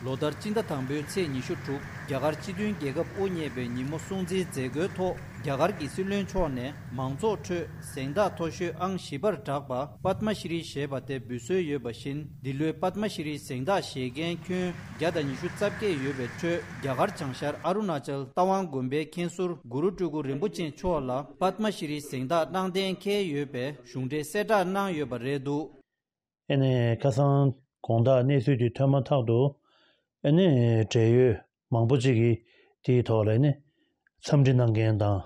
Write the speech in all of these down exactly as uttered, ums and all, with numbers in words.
ལོ་ལྟར་སྤྱི་ཟླ་དང་པོའི་ཚེས་ཉི་ཤུ་དྲུག་རྒྱ་གར་སྤྱི་མཐུན་རྒྱལ་ཁབ་དབུ་བརྙེས་པའི་ཉིན་མོ་སྲུང་བརྩིའི་མཛད་སྒོའི་ཐོག་རྒྱ་གར་གྱི་སྲིད་བློན་མཆོག་ནས་མང་ཚོགས་ཁྲོད་གཟེངས་རྟགས་མཐོ་ཤོས་ཨང་བཞི་པར་བསྒྲགས་པ་པདྨ་ཤྲི་ཞེས་པ་དེ་འབུལ་སྲོལ་ཡོད་པ་བཞིན། འདི་ལོའི་པདྨ་ཤྲི་གཟེངས་རྟགས་བཞེས་མཁན་ཁྱོན་བརྒྱ་དང་ཉི་ཤུ་རྩ་བརྒྱད་ཡོད་པའི་ཁྲོད་རྒྱ་གར་བྱང་ཤར་ཨ་རུ་ན་ཅལ་རྟ་དབང་དགོན་པའི་མཁན་ཟུར་གུ་རུ་སྤྲུལ་སྐུ་རིན་པོ་ཆེ་མཆོག་ལ་པདྨ་ཤྲི་གཟེངས་རྟགས་གནང་གཏན་འཁེལ་ཡོད་པའི་གཞུང་འབྲེལ་གསལ་བསྒྲགས་གནང་ཡོད་པ་རེད་འདུག་ཨ་ནི་ཁ་སང་དགོང་དག་གནས་ཚུལ་དེ་ཐོན་མ་ཐག་ཏུ། ཨ་ནི་འབྲེལ་ཡོད་མང་པོ་ཅིག་གིས་དེའི་ཐོག་ལ་ཨ་ནི་འཚམས་འདྲི་གནང་མཁན་དང་།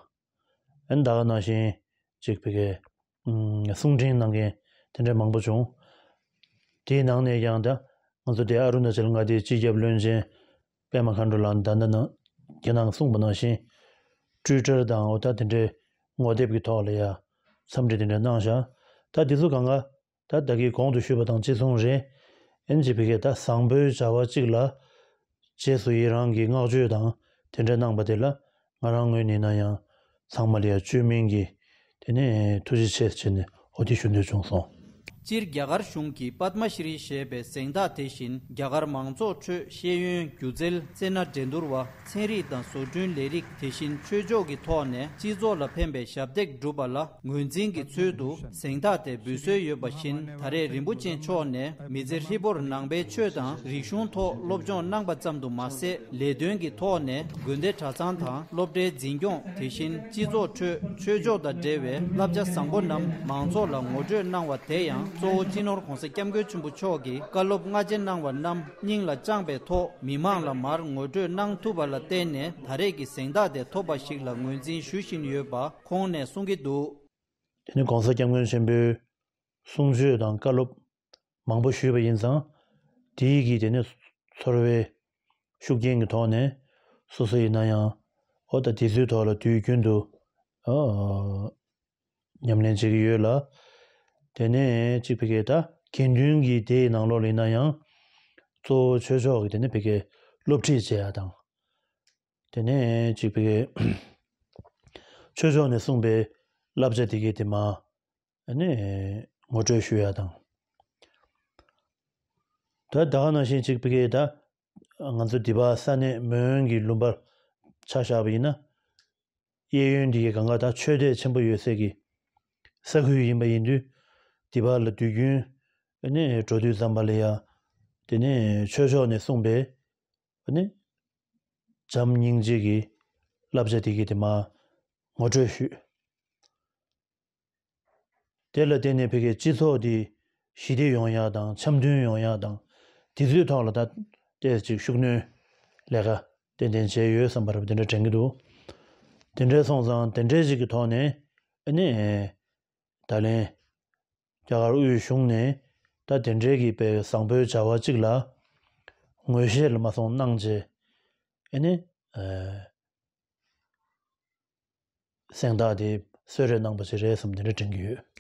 ཨ་ནི་ད་ག་ནང་བཞིན་ཅིག་བི་གའི་གསུང་འཕྲིན་གནང་མཁན་དེ་འདྲ་མང་པོ་བྱུང་། དེའི་ནང་ནས་ཀྱང་ད་ང་ཚོ་དེ་ཨ་རུ་ན་ཅལ་མངའ་སྡེའི་སྤྱི་ཁྱབ་བློན་ཆེན་པད་མ་མཁའ་འགྲོ་ལགས་ད་ལྟ་ནང་ཁྱེད་རང་གསུངས་པ་ནང་བཞིན། ཊུའི་ཊར་དང་འོ་ད་དེ་འདྲའི་ངོ་དེབ་ཀྱི་ཐོག་ལ་ཡ་འཚམས་འདྲི་དེ་འདྲ་གནང་བཞག་ད་དེ་ཚོ་གང་ག་ད་ད་གིན་གོང་དུ་ཞུས་པ་དང་གཅིག་མཚུངས་རེད། ཨེན་ཇི་བི་གའི་ད་བཟང་པོའི་བྱ་བ་གཅིག་ལ་རྗེས་སུ་ཡི་རང་གི་བསྔགས་བརྗོད་དང་དེ་འདྲ་གནང་པ་དེ་ལ་ང་རང་ངོས་ནས་ན་ཡང་ཚང་མ་ལ་ཡ་བཅོས་མིན་གྱི་དེ་ནས་ཐུགས་རྗེ་ཆེ་ཟེར་ནས་འོ་དེ་ཞུ་འདོད་བྱུང་སོང་། སྤྱིར་རྒྱ་གར་གཞུང་གིས་པདྨ་ཤྲི་ཞེས་པའི་གཟེངས་རྟགས་དེ་བཞིན་རྒྱ་གར་མང་ཚོགས་ཁྲོད་ཤེས་ཡོན། སྒྱུ་རྩལ། རྩེད་སྣ་འགྲན་བསྡུར་བ། ཚན་རིག་དང་བཟོ་སྐྲུན་ལས་རིགས། དེ་བཞིན་ཆོས་ཕྱོགས་ཀྱི་ཐོག་ནས་སྤྱི་ཚོགས་ལ་ཕན་པའི་ཞབས་འདེགས་བསྒྲུབས་པ་ལ་ངོས་འཛིན་གྱི་ཚུལ་དུ་གཟེངས་རྟགས་དེ་འབུལ་སྲོལ་ཡོད་པ་བཞིན། ད་རེས་རིན་པོ་ཆེ་མཆོག་ནས་མི་ཚེ་ཧྲིལ་པོར་ནང་པའི་ཆོས་དང་རིག་གཞུང་ཐོག་སློབ་སྦྱོང་གནང་པ་ཙམ་དུ་མ་ཟད། ལས་དོན་གྱི་ཐོག་ནས་དགོན་སྡེ་གྲྭ་ཚང་དང་སློབ་གྲྭའི་འཛིན་སྐྱོང་། དེ་བཞིན་སྤྱི་ཚོགས་ཁྲོད་ཆོས་ཕྱོགས་དང་འབྲེལ་བའི་བསླབ་བྱ་བཟང་པོ་རྣམས་མང་ཚོགས་ལ་ངོ་སྤྲོད་གནང་བ། དེ་ཡང་གཙོ་བོ་སྤྱི་ནོར་༸གོང་ས་༸སྐྱབས་མགོན་ཆེན་པོ་མཆོག་གིས་བཀའ་སློབ་སྔ་རྗེས་གནང་བ་རྣམས་སྙིང་ལ་བཅངས་པའི་ཐོག་མི་མང་ལ་མར་ངོ་སྤྲོད་གནང་ཐུབ་པ་ལ་བརྟེན་ནས་ད་རེས་ཀྱི་གཟེངས་རྟགས་དེ་ཐོབ་པ་ཞིག་ལ་ངོས་འཛིན་ཞུ་བཞིན་ཡོད་པ་ཁོང་ནས་གསུང་གི་འདུག་དེ་ནི་༸གོང་ས་༸སྐྱབས་མགོན་ཆེན་པོའི་གསུང་ཆོས་དང་བཀའ་སློབ་མང་པོ་ཞུས་པ་ཡིན་ཙང་། དེའི་གི་དེ་ནི་ཚོར་བའི་ཤུགས་རྐྱེན་གྱི་ཐོག་ནས་སོ་སོ་ཡིན་ན་ཡང་འོ་ད་དེ་ཚོའི་ཐོག་ལ་དུས་རྒྱུན་དུ་ཨ་ཉམས་ལེན་བྱེད་ཀྱི་ཡོད་ལ། དེ་ནས་གཅིག་བི་གའི་ད་དགེ་འདུན་གྱི་སྡེའི་ནང་ལོགས་ལ་ཡིན་ན་ཡང་གཙོ་བོ་ཆོས་ཕྱོགས་ཀྱི་དེ་ནས་བི་གའི་སློབ་ཁྲིད་བྱེད་ཡ་དང་། དེ་ནས་གཅིག་བི་གའི་ཆོས་ཕྱོགས་ནས་གསུངས་པའི་བསླབ་བྱ་དེ་གའི་དེ་མ་ཨ་ནི་ངོ་སྤྲོད་ཞུ་ཡ་དང་། ད་ད་ག་ནང་བཞིན་གཅིག་བི་གའི་ད་ང་ཚོ་འདི་པ་ས་གནས་མོན་གྱི་ལུང་པར་ཆ་བཞག་པ་ཡིན་ན། གཡས་གཡོན་འདི་གའི་གང་ག་ད་ཆོས་དད་ཆེན་པོ་ཡོད་སའི་གི་ས་ཁུལ་ཡིན་པ་ཡིན་དུས། འདི་པ་ལ་དུས་རྒྱུན་ཨ་ནི་འགྲོ་དུས་ཙམ་པ་ལ་ཡ། དེ་ནས་ཆོས་ཕྱོགས་ནས་གསུངས་པའི་ཨ་ནི་བྱམས་སྙིང་རྗེ་གི་བསླབ་བྱ་དེ་གའི་དེ་མ་ངོ་སྤྲོད་ཞུས། དེ་ལ་བརྟེན་ནས་བོད་ཀྱི་སྤྱི་ཚོགས་འདི་ཞི་བདེ་ཡོང་ཡག་དང་འཆམ་མཐུན་ཡོང་ཡག་དང་དེ་ཚོའི་ཐོག་ལ་ད་ཏོག་ཙམ་ཅིག་ཤུགས་སྣོན་ལས་ཀ་ཏན་ཏན་བྱས་ཡོད་བསམ་པ་རེད་པ། དེ་འདྲ་དྲན་གྱི་འདུག་དེ་འདྲ་སོང་ཙང་དེ་འདྲ་ཞིག་གི་ཐོག་ནས་ཨ་ནི་ད་ལན་རྒྱ་གར་དབུས་གཞུང་ནས་ད་དེ་འདྲའི་གི་དཔེ་བཟང་པོའི་བྱ་བ་གཅིག་ལ་ངོས་བཞེས་ལ་མ་སོང་གནང་རྗེས་ཨ་ནི། གཟེངས་རྟགས་དེ་གསོལ་རས་གནང་པ་ཞིག་རེད་བསམ་དེ་འདྲ་དྲན་གྱི་ཡོད།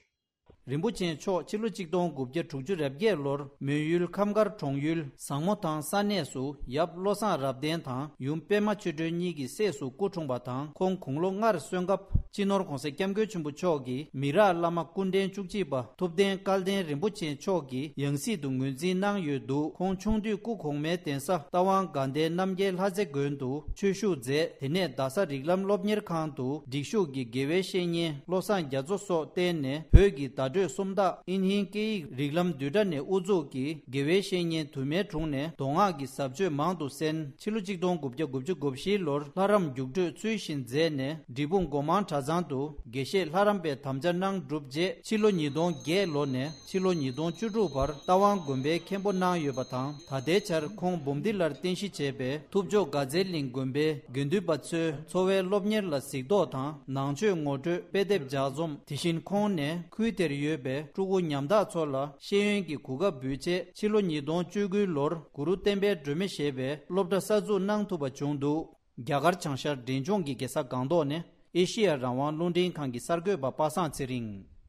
རིན་པོ་ཆེ་མཆོག་ཕྱི་ལོ་གཅིག་སྟོང་དགུ་བརྒྱ་དྲུག་ཅུ་རེ་བརྒྱད་ལོར་མོན་ཡུལ་ཁམས་དཀར་གྲོང་ཡུལ་བཟང་མོ་ཐང་ས་གནས་སུ་ཡབ་བློ་བཟང་རབ་བརྟན་དང་ཡུམ་པད་མ་ཆོས་སྒྲོན་གཉིས་ཀྱི་སྲས་སུ་སྐུ་འཁྲུངས་པ་དང་། ཁོང་དགུང་ལོ་ལྔར་སོན་སྐབས་སྤྱི་ནོར་༸གོང་ས་༸སྐྱབས་མགོན་ཆེན་པོ་མཆོག་གིས་མི་རག་བླ་མ་སྐུ་ཕྲེང་བཅུ་གཅིག་པ་ཐུབ་བསྟན་སྐལ་ལྡན་རིན་པོ་ཆེ་མཆོག་གིས་ཡང་སྲིད་དུ་ངོས་འཛིན་གནང་ཡོད་འདུག་ཁོང་ཆུང་དུས་སྐུ་གོང་མའི་གདན་ས་རྟ་དབང་དགའ་ལྡན་རྣམ་རྒྱལ་ལྷ་རྩེ་དགོན་དུ་ཆོས་ཞུགས་མཛད། དེ་ནས་རྡ་ས་རིགས་ལམ་སློབ་གཉེར་ཁང་དུ་སྒྲིག་ཞུགས་ཀྱིས་དགེ་བའི་བཤེས་གཉེན་བློ་བཟང་རྒྱ་མཚོ་སོགས་བསྟེན་ནས། བོད་ཀྱི་བརྡ་སྤྲོད་སུམ་རྟགས་ཨིན་ཧིན་སྐད་ཡིག་རིགས་ལམ་བསྡུས་གྲྭ་ནས་དབུ་འཛུགས་ཀྱིས་དགེ་བའི་བཤེས་གཉེན་དུ་མའི་དྲུང་ནས་མདོ་སྔགས་ཀྱི་ཟབ་ཆོས་མང་དུ་གསན། ཕྱི་ལོ་གཅིག་སྟོང་དགུ་བརྒྱ་དགུ་བཅུ་གོ་བཞི་ལོར་ལྷ་རམས་རྒྱུགས་སྤྲོད་ཚུལ་བཞིན་མཛད་ནས། འབྲས་སྤུངས་སྒོ་མང་གྲྭ་ཚང་དུ་དགེ་བཤེས་ལྷ་རམས་པའི་དམ་བཅའ་གནང་གྲུབ་རྗེས། ཕྱི་ལོ་ཉིས་སྟོང་བརྒྱད་ལོ་ནས་ཕྱི་ལོ་ཉིས་སྟོང་བཅུ་དྲུག་བར་རྟ་དབང་དགོན་པའི་མཁན་པོ་གནང་ཡོད་པ་དང་། ད་ལྟའི་ཆར་ཁོང་འབུམ་སྡེ་ལར་རྟེན་གཞི་བྱས་པའི་ཐུབ་ལྕོག་དགའ་ཚལ་གླིང་དགོན་པའི་དགེ་འདུན་པ་ཚོའི་འཚོ་བའི་སློབ་གཉེར་ལ་གཟིགས་རྟོག་དང་། ནང་ཆོས་ངོ་སྤྲོད། དཔེ་དེབ་ལྗགས་རྩོམ། དེ་བཞིན་ཁོང་ནས་ཁུལ་དེར་ཡོད་པའི་སྤྲུལ་སྐུ་ཉམ་ཐག་ཚོ་ལ་ཤེས་ཡོན་གྱི་གོ་སྐབས་འབུལ་ཆེད། ཕྱི་ལོ་ཉིས་སྟོང་བཅུ་དགུ་ལོར་གུ་རུ་བསྟན་པའི་སྒྲོན་མེ་ཞེས་པའི་སློབ་གྲྭ་གསར་འཛུགས་གནང་ཐུབ་པ་བྱུང་འདུག་རྒྱ་གར་བྱང་ཤར་འབྲས་ལྗོངས་ཀྱི་རྒྱལ་ས་སྒང་ཏོག་ནས་ཨེ་ཤི་ཡ་རང་དབང་རླུང་འཕྲིན་ཁང་གི་གསར་འགོད་པ་པ་སངས་ཚེ་རིང་།